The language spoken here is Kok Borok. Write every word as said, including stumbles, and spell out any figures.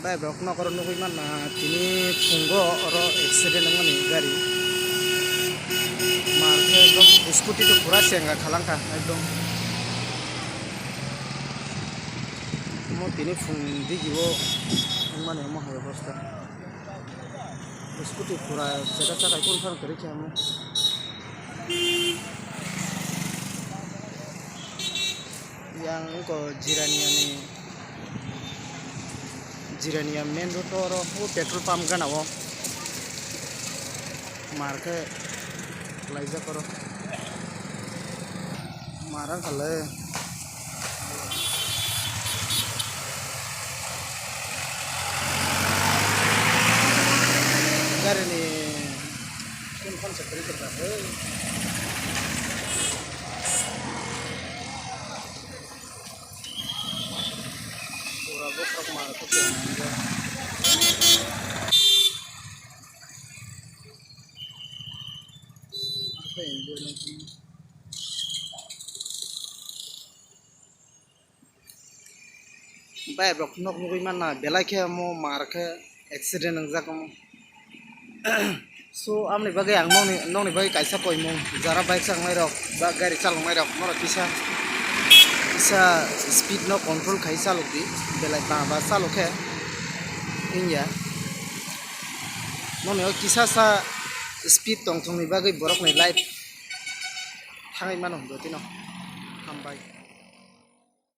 Bike rok nokaro nugwi manna tini phungo oro accident wngmani gari. Mar khe ekdom scooty to pura chenga khalangkha ekdom. Omo tini phung digio wngmani omo hai obostha. Scooty pura cheka chakai phun phang kwrwi khe omo. Yang wngkha Jirania ni, Jirania main road o oro o petrol pump gana o mar khe laijak oro mar wngkha le gari ni phone phone se kwrwi kwrwi kha. Pura bokhorok mar khe tongmani. Bike rok nok nugwi manna belai khe omo mar khe accident wngjak omo. So, amoni bagwi ang nokni, nokni bagwi kaisa koimung, jara bike chalainai rok ba gari chalainai rok, norok kisa, kisa speed no control khai chalok di, belai ba, ba chalok khe wngya. Nokni o kisa sa speed tong thongni bagwi borokni life thangwi mano hwnkhe tino. Hambai.